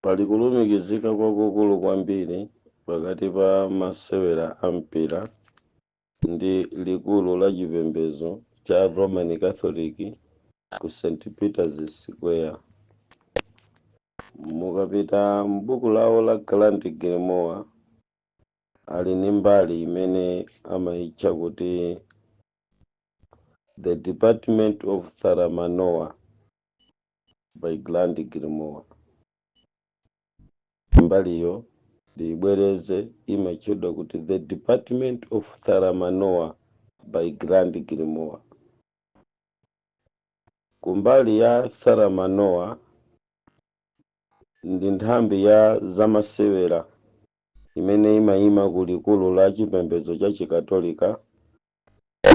Pali kulumikizika kwakukulu kwambiri pakati pa masewera a mpira ndi likulu la chipembedzo cha Roman Catholic ku St Peter's Square. Mukapita m'buku lawo la Grand Grimoire, ali ndi mbali imene amayitcha kuti The Department of Tharamanoa by Grand Grimoire. Mbaliyo, ndiyibwereze, imatchedwa kuti The Department of Tharamanoa by Grand Grimoire. Kumbali ya Tharamanoa ndi nthambi ya zamasewera imene imayima ku likulu la chipembedzo cha Chikatolika,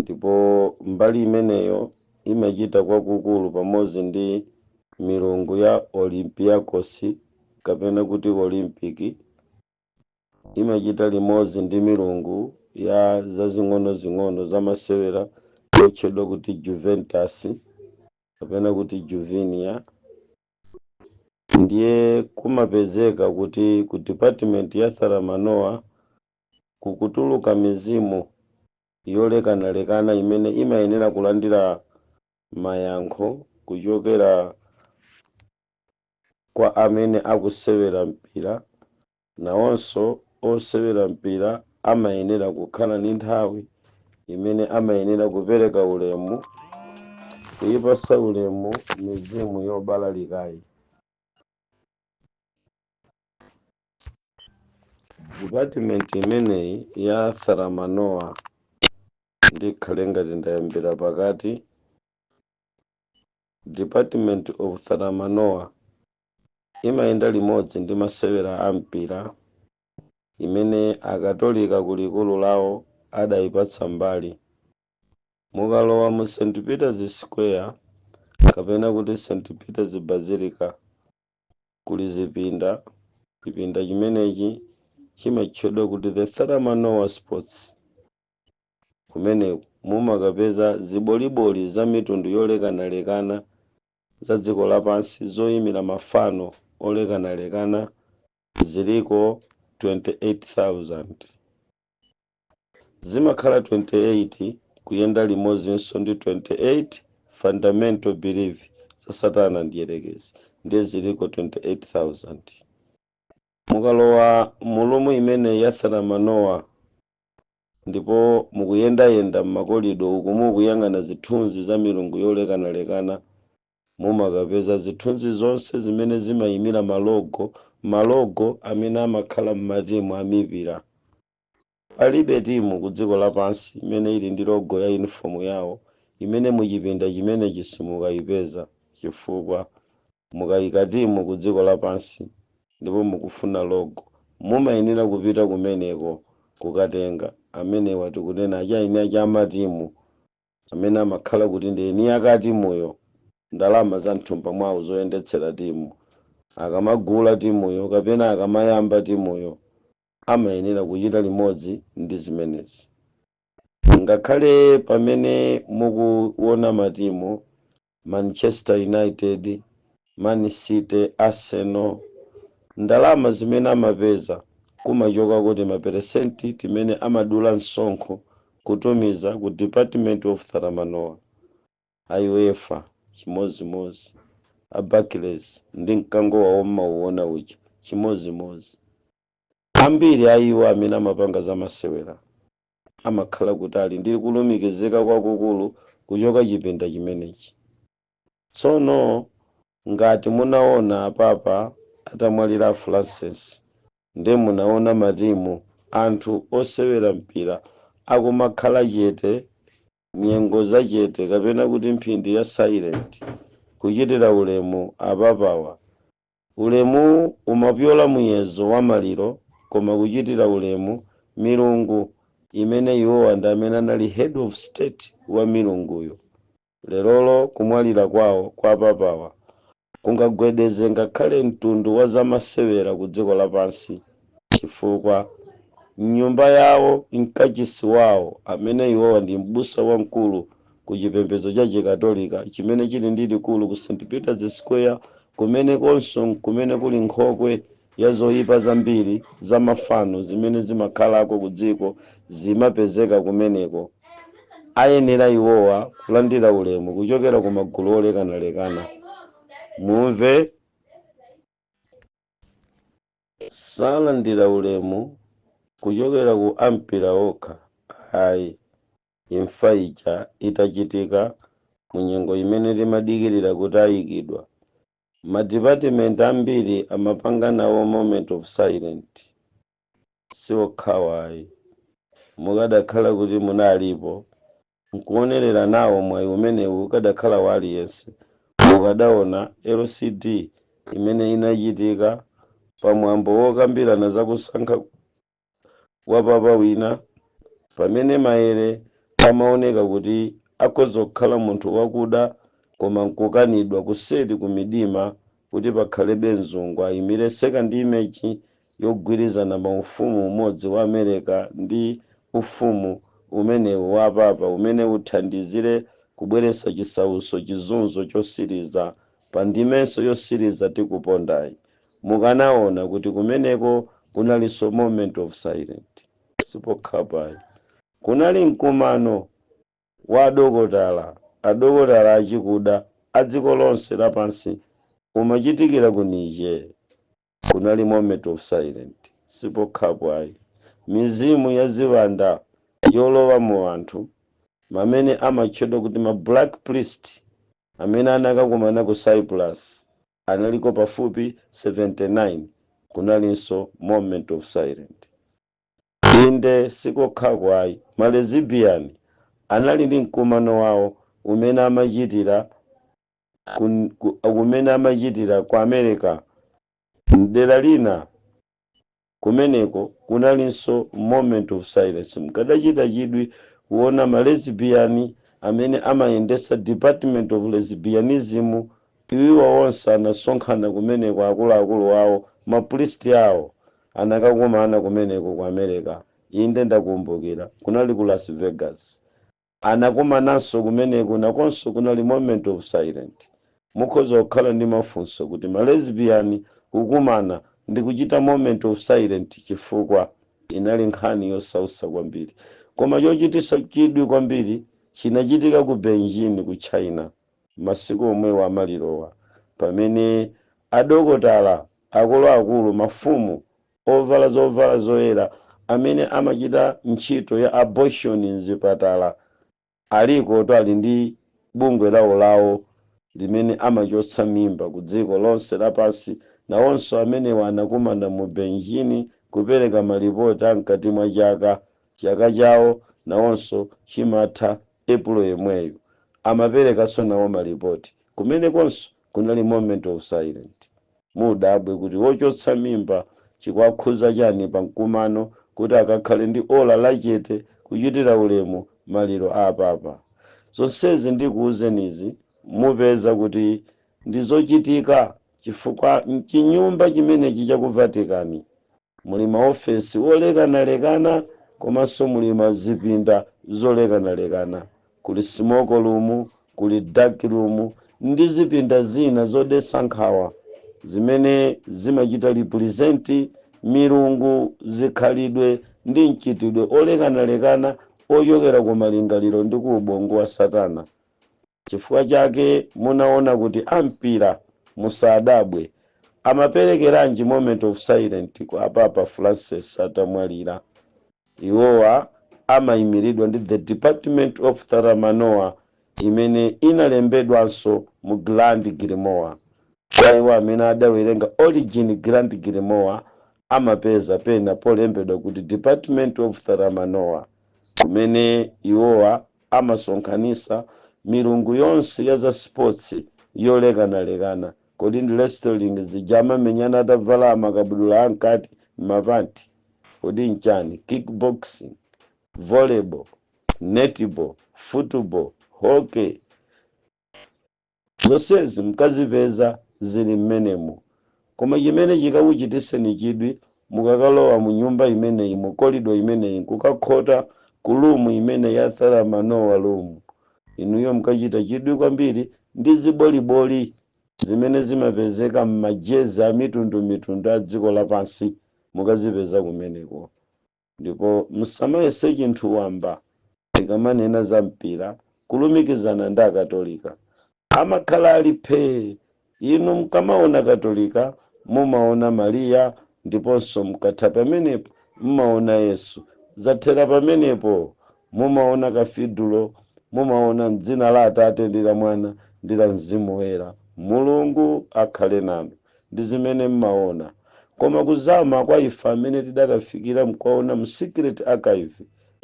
ndipo mbali imeneyo imachita kwakukulu pamodzi ndi milungu ya Olympiacos kapena kuti Olympic, imachita limodzi ndi milungu ya zazing'onozing'ono zamasewera yotchedwa kuti Juventus kapena kuti Juvinia. Ndiye kumapezeka kuti ku department ya Tharamanoa kukutuluka mizimu yolekanalekana imene imayenera kulandira mayankho kuchokera kwa amene akusewera mpira. Nawonso osewera mpira amayenera kukhala ndi nthawi imene amayenera kupereka ulemu, kuyipasa ulemu mizimu yobalalikayi. Department imeneyi ya Tharamanoa, ndikhale ngati ndayambira pakati, Department of Tharamanoa imayenda limodzi ndi masewera a mpira imene Akatolika ku likulu lawo adayipatsa mbali. Mukalowa mu St Peter's Square kapena kuti St Peter's Basilica, kuli zipinda. Chipinda chimenechi chimatchedwa kuti The Tharamanoa Sports. Kumeneku mumakapeza ziboliboli za mitundu yolekanalekana za dziko lapansi zoyimira mafano olekanalekana ziliko 28,000. Zimakhala 28 kuyenda limodzinso ndi 28 fundamental belief za Satana Mdierekezi, ndiye ziliko 28,000. Mukalowa mu room imeneyi ya Tharamanoa ndipo mukuyendayenda m'makolido uku mukuyang'ana zithunzi za milungu yolekanalekana, mumakapeza zithunzi zonse zimene zimayimira malogo, malogo amene amakhala m'matimu a mipira. Palibe timu ku dziko lapansi imene ili ndi logo ya yunifomu yawo imene muchipinda chimenechi simukayipeza, chifukwa mukayika timu ku dziko lapansi ndipo mukufuna logo, mumayenera kupita kumeneko kukatenga. Amenewa tikunena achaini ache amatimu amene amakhala kuti ndi eni ake a timuyo, ndalama za mthumba mwawo zoyendetsera timu, akamagula timuyo kapena akamayamba timuyo, amayenera kuchita limodzi ndi zimenezi. Ngakhale pamene mukuona matimu Manchester United, Man City, Arsenal, ndalama zimene amapeza kumachoka kuti maperesenti timene amadula msonkho kutumiza ku Department of Tharamanoa. A UEFA chimodzimodzi, a Barclays ndi mkango wawo mmauona uja chimodzimodzi. Ambiri a iwo amene amapanga zamasewera amakhala kuti ali ndi kulumikizika kwakukulu kuchoka chipinda chimenechi. Tsono ngati munaona apapa atamwalira a Francis, nde munaona matimu, anthu osewera mpira akumakhala chete, nyengo za chete kapena kuti mphindi ya silent, kuchitira ulemu apapawa. Ulemu umapyola muyezo wa maliro koma kuchitira ulemu milungu imene iwowa ndi amene anali head of state wa milunguyo. Lerolo kumwalira kwawo kwa apapawa kungagwedeze ngakhale mtundu wa zamasewera ku dziko lapansi chifukwa m'nyumba yawo, m'kachisi wawo amene iwowa ndi m'busa wamkulu ku chipembedzo cha Chikatolika chimene chili ndi likulu ku St Peter's Square Kumenekonso kumene kuli nkhokwe ya zoyipa zambiri za mafano zimene zimakhalako ku dziko, zimapezeka kumeneko. Ayenera iwowa kulandira ulemu kuchokera ku magulu olekanalekana. Mumve, salandira ulemu kuchokera ku ampira okha ayi. Imfa ija itachitika, mu nyengo imene timadikirira kuti ayikidwa, madipatimenti ambiri amapanga nawo moment of silent. Siokhawa ayi. Mukadakhala kuti munalipo nkuonerera nawo mwayi umenewu ukadakhala wa aliyense, mukadaona LCD imene inachitika pamwambo wokambirana zakusankha wa papa wina, pamene maere amaoneka kuti akhoza kukhala munthu wakuda, koma nkukanidwa kuseri ku midima kuti pakhalebe mzungu ayimire second image yogwirizana maufumu umodzi wa America ndi ufumu umenewu wa papa, umene uthandizire kubweretsa chisautso, chizunzo chosiriza pa ndimenso yosiriza tikupondayi. Mukanaona kuti kumeneko kunalinso moment of silent. Sipokhapayi, kunali mkumano wa adokotala, adokotala achikuda a dziko lonse lapansi, umachitikira ku Niger. Kunali moment of silent. Sipokhapo ayi, mizimu ya ziwanda yolowa mu anthu mamene amatchedwa kuti ma black priest amene anakakumana ku Cyprus, analiko pafupi 79, kunalinso moment of silent. Inde, sikokhako ayi, ma lesbian anali ndi mkumano wawo umene amachitira ku America mdera lina. Kumeneko kunalinso moment of silence. Mukadachita chidwi kuona ma lesbian amene amayendesa Department of Lesbianism, iwiwa onse anasonkhana kumeneko. Akuluakulu awo, ma priest awo, anakakumana kumeneko ku America. Inde, ndakumbukira, kunali ku Las Vegas. Anakumananso kumeneko, nakonso kunali moment of silent. Mukhoza kukhala ndi mafunso kuti ma lesbian kukumana ndi kuchita moment of silent chifukwa? Inali nkhani yosausa kwambiri. Koma chochitisa chidwi kwambiri chinachitika ku Beijing, ku China, masiku omwewo amalirowa, pamene adokotala akuluakulu, mafumu ovala zovala zoyera amene amachita ntchito ya abortion mzipatala aliko to, ali ndi bungwe lawo lawo limene amachotsa mimba ku dziko lonse lapansi, nawonso amenewa anakumana mu Beijing kupereka malipoti amkati mwa chaka. Chaka chawo nawonso chimatha Epulo yemweyo, amaperekanso nawo malipoti. Kumenekonso kunali moment of silent. Mudabwe kuti wochotsa mimba chikuwakhuza chani pa mkumano kuti akakhale ndi ola lachete kuchitira ulemu maliro a apapa? Zonsezi ndikuwuzenizi, mupeza kuti ndi zochitika, chifukwa mchinyumba chimenechi cha ku Vatican muli maofesi olekanalekana, komanso muli mazipinda zolekanalekana. Kuli smoke room, kuli dark room ndi zipinda zina zodetsa nkhawa zimene zimachita represent milungu, zikhalidwe ndi mchitidwe olekanalekana ochokera ku malingaliro ndi ku ubongo wa Satana. Chifukwa chake munaona kuti ampira, musadabwe, amaperekeranji moment of silent kwa Papa Francis atamwalira? Iwowa amayimiridwa ndi the Department of Tharamanoa, imene inalembedwanso mu Grand Grimoire. Kwa iwo amene adawerenga Origin Grand Grimoire, amapeza pena polembedwa kuti Department of Tharamanoa, kumene iwowa amasonkhanisa milungu yonse ya za sports yolekanalekana. Kodi ndi wrestling zija amamenyana atavala amakabudula ankati mapanti? Kodi nchani? Kickboxing, volleyball, netball, football, hockey, zonsezi mukazipeza zili mmenemo. Koma chimene chikakuchitiseni chidwi, mukakalowa mu nyumba imeneyi, mu corridor imeneyi, nkukakhota ku room imene ya Tharamanoa room, inuyo mukachita chidwi kwambiri ndi ziboliboli. Zimene zimapezeka m'majezi a mitundumitundu a dziko lapansi mukazipeza kumeneko. Ndipo musamayese chinthu wamba. Tikamanena za mpira kulumikizana ndi Akatolika, amakhala ali phee. Inu mukamaona Katolika mumaona Mariya, ndiponso mukatha pamenepo mmaona Yesu. Zathera pamenepo. Mumaona kafidulo, mumaona mdzina la Atate ndi la Mwana ndi la Mzimu Woyera, Mulungu akhale nanu, ndi zimene mmaona. Koma kuzama kwa ife amene tidakafikira mkuwaona mu secret archive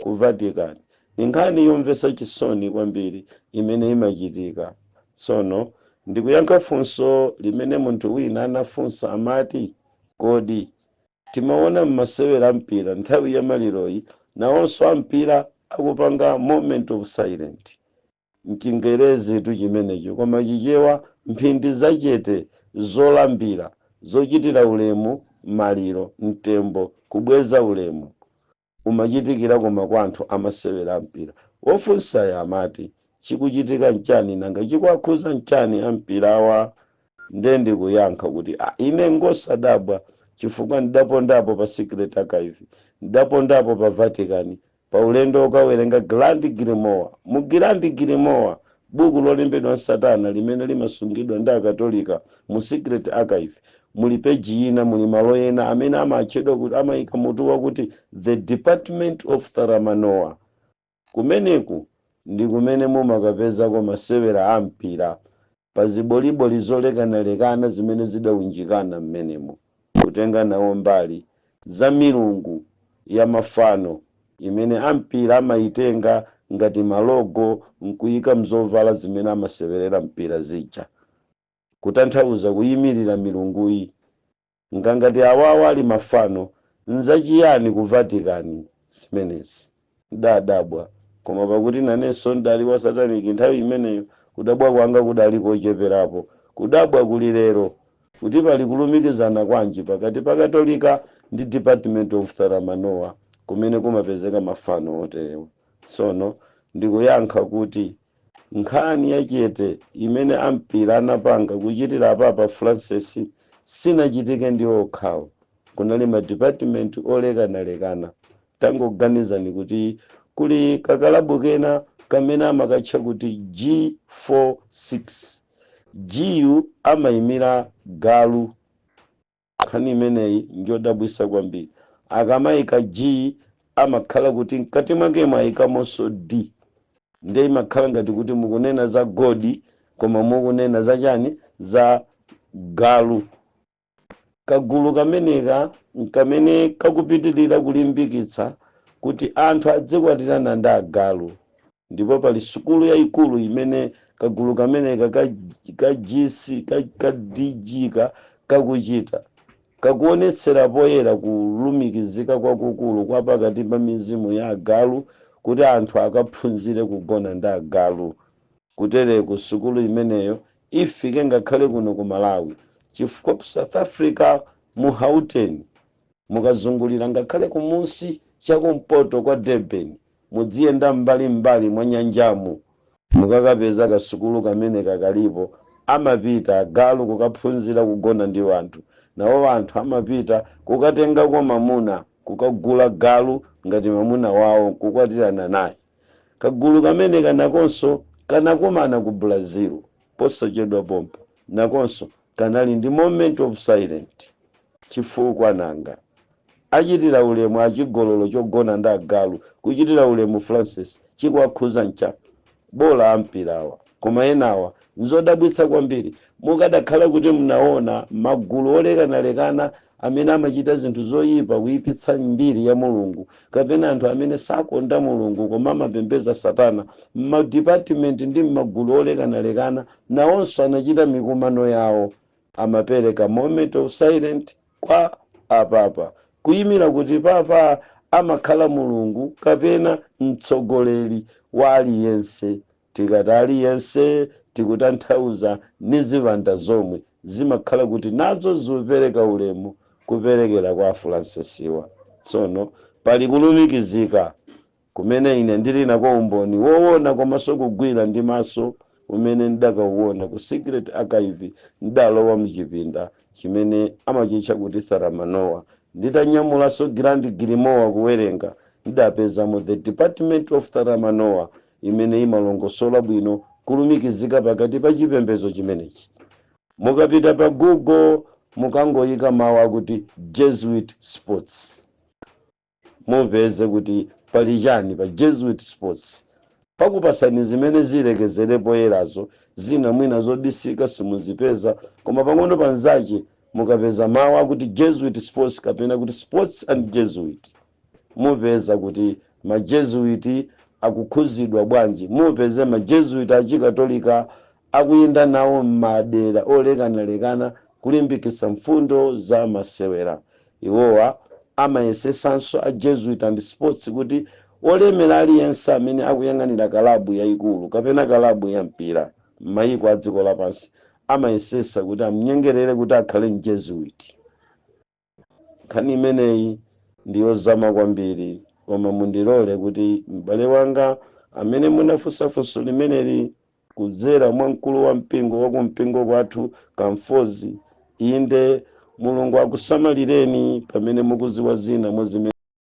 ku Vatican, ni nkhani yomvetsa chisoni kwambiri imene imachitika. Tsono ndikuyankha funso limene munthu wina anafunsa, amati, kodi timaona mmasewera ampira nthawi ya maliroyi nawonso ampira akupanga moment of silent? Mchingerezi tu chimenecho, koma Chichewa mphindi zachete zolambira, zochitira ulemu maliro, mtembo, kubweza ulemu umachitikira koma kwa anthu amasewera ampira. Wofunsayo amati, chikuchitika nchani? Nanga chikuakhuza nchani ampirawa? Nde ndikuyankha kuti ine ngosadabwa, chifukwa ndidapondapo pa secret archive, ndidapondapo pa Vatican pa ulendo ukawerenga Grand Grimoire. Mu Grand Grimoire, buku lolembedwa Satana limene limasungidwa ndi Akatolika mu secret archive, muli peji ina, muli malo ena amene amatchedwa kuti, amayika mutu wakuti "The Department of Tharamanoa". Kumeneku ndi kumene mumakapezako masewera a mpira pa ziboliboli zolekanalekana zimene zidawunjikana mmenemo, kutenga nawo mbali za milungu ya mafano imene ampira amayitenga ngati ma logo nkuyika mzovala zimene amasewerera mpira zija, kutanthauza kuyimirira milunguyi. Ngangati awawa ali mafano, nzachiyani ku Vatican zimenezi? Ndadabwa, koma pakuti nanenso ndali wa satanic nthawi imeneyo, kudabwa kwanga kudali kocheperapo. Kudabwa kuli lero kuti pali kulumikizana kwanji pakati pa Katolika ndi Department of Tharamanoa, kumene kumapezeka mafano oterewa. Tsono ndikuyankha kuti nkhani yachete imene ampira anapanga kuchitira Papa Francis sinachitike ndi okhawo. Kunali ma department olekanalekana. Tangoganizani kuti kuli kakalabu kena kamene amakatcha kuti G46. G amayimira galu. Nkhani imeneyi ndiyodabwisa kwambiri. Akamayika G, amakhala kuti mkati mwakemo ayikamonso D, ndiye imakhala ngati kuti mukunena za God koma mukunena za chani? Za galu. Kagulu kameneka nkamene kakupitirira kulimbikitsa kuti anthu adzikwatirana ndi agalu, ndipo pali sukulu yayikulu imene kagulu kameneka ka GC ka DG kakuchita, kakuonetsera poyera kulumikizika kwakukulu kwa pakati pa mizimu ya agalu, kuti anthu akaphunzire kugona ndi agalu. Kutereku sukulu imeneyo ifike ngakhale kuno ku Malawi, chifukwa ku South Africa mu Gauteng, mukazungulira ngakhale kumunsi chakumpoto kwa Durban, mudziyenda mbalimbali mwa nyanjamu, mukakapeza kasukulu kamene kakalipo. Amapita agalu kukaphunzira kugona ndi anthu, nawo anthu amapita kukatengako mamuna, kukagula galu ngati mamuna wawo, kukwatirana naye. Kagulu kamene kanakonso kanakumana ku Brazil posachedwa pompa, nakonso kanali ndi moment of silent. Chifukwa nanga achitira ulemu achigololo chogona ndi agalu, kuchitira ulemu Francis chikuwakhuza ncha? Bola ampirawa, koma enawa nzodabwitsa kwambiri. Mukadakhala kuti mnaona magulu olekanalekana amene amachita zinthu zoyipa, kuyipitsa mbiri ya Mulungu, kapena anthu amene sakonda Mulungu koma amapembedza Satana, m'ma department ndi m'magulu olekanalekana nawonso anachita mikumano yawo, amapereka moment of silent kwa apapa, kuyimira kuti papa amakhala Mulungu kapena mtsogoleri wa aliyense. Tikati aliyense, tikutanthauza ni ziwanda zomwe zimakhala kuti nazo zikupereka ulemu kuperekera kwa Afransisiwa. Tsono pali kulumikizika kumene ine ndili nako umboni woona komanso kugwira ndi maso. Umene ndakauona ku Secret Archive, ndalowa mchipinda chimene amachitcha kuti Tharamanoa, nditanyamulanso Grand Grimoire kuwerenga, ndapezamo the Department of Tharamanoa imene imalongosola bwino kulumikizika pakati pa chipembedzo chimenechi. Mukapita pa Google, mukangoyika mawu akuti "Jesuit sports", mupeze kuti pali chani pa Jesuit sports. Pakupasani zimene zilekezere poyerazo. Zina mwina zobisika simuzipeza, koma pang'ono panzache mukapeza mawu akuti "Jesuit sports" kapena kuti "sports and Jesuit", mupeza kuti maJesuit akukhuzidwa bwanji. Mupeze maJesuit achikatolika akuyenda nawo m'madera olekanalekana kulimbikitsa mfundo za masewera. Iwowa amayesesanso a Jesuit and sports kuti olemera aliyense amene akuyang'anira kalabu yayikulu kapena kalabu ya mpira m'mayiko a dziko lapansi, amayesesa kuti amnyengerere kuti akhale mJesuit. Nkhani imeneyi ndiyozama kwambiri, koma mundilole kuti m'bale wanga amene munafunsafunso limeneli kudzera mwa mkulu wa mpingo wa kumpingo kwathu Kamfozi, inde, Mulungu akusamalireni pamene mukuziwa zina mwa zimene